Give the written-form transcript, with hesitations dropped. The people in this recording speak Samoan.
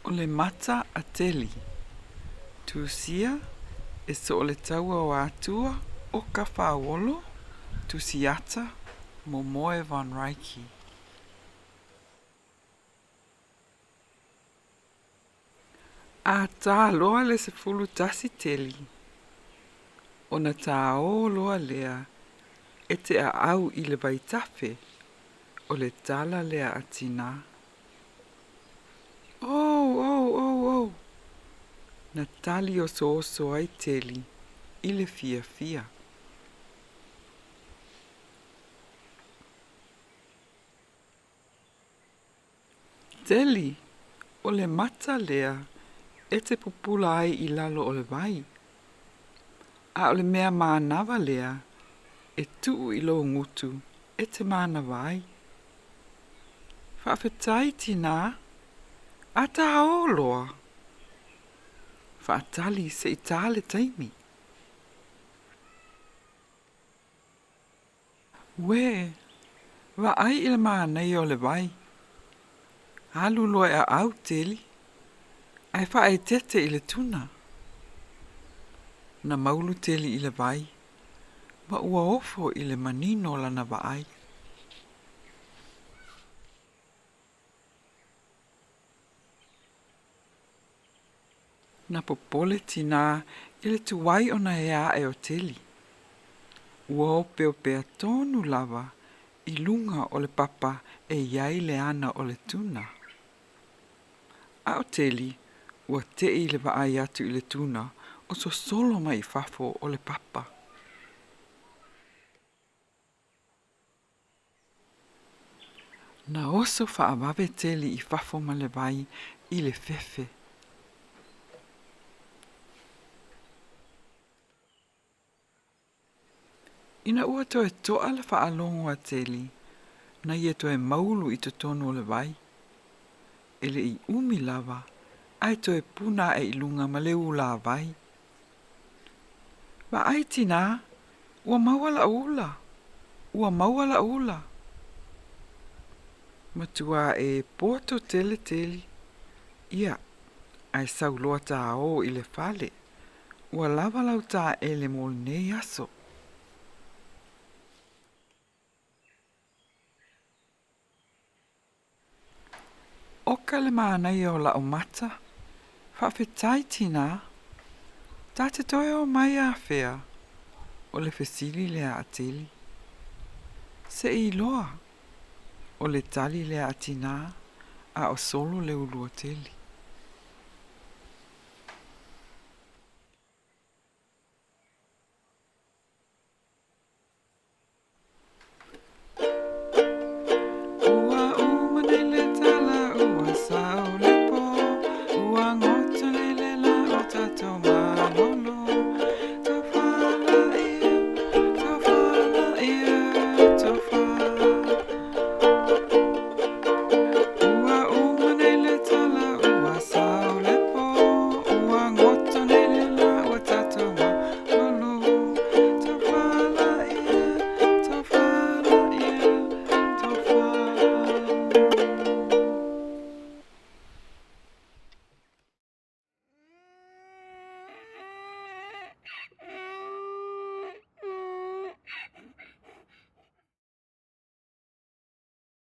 O le mata a Teli. Tusia e Sooletaua o Atua o Kafaolo, Tusiata Momoe von Reiche. A tā loa le 11 Teli, ona tāō loa lea e te aau i le vaitafe, o le tala lea a Tinā. Oh, oh, oh, oh! Na tali osooso ai Teli i le fiafia. Teli, o le mata lea e te pupula ai i lalo o le vai. A o le mea manava lea e tuu i lou gutu e te manava ai. Faafetai, tinā, a tāō loa. Faatali se i tā le taimi. Uē, vaai i le manaia o le vai. Alu loa e aau, Teli, ae faaeteete i le tuna. Na maulu Teli i le vai, ma ua ofo i le manino o lana vaai. Na popole Tinā i le tuai ona ea ae o Teli. Ua opeopea tonu lava i luga o le papa e i ai le ana o le tuna. A o Teli, ua te'i i le vaai atu i le tuna o sosolo mai i fafo o le papa. Na oso faavave Teli i fafo ma le vai i le fefe. Ina ua toe to'a le faalogo a Teli, na ia toe maulu i totonu o le vai. E le i umi lava, ae toe puna ae i luga ma le ulavai. Vaai, tinā, ua maua la'u ula! Ua maua la'u ula! Matua e poto tele Teli. Ia, ae sau loa tāō i le fale. Ua lava lau taele mo lenei aso. Oka le manaia o la'u mata. Faafetai, tinā. Ta te toe o mai afea? O le fesili lea a Teli. Se i iloa. O le tali lea a Tinā, a o solo le ulu o Teli.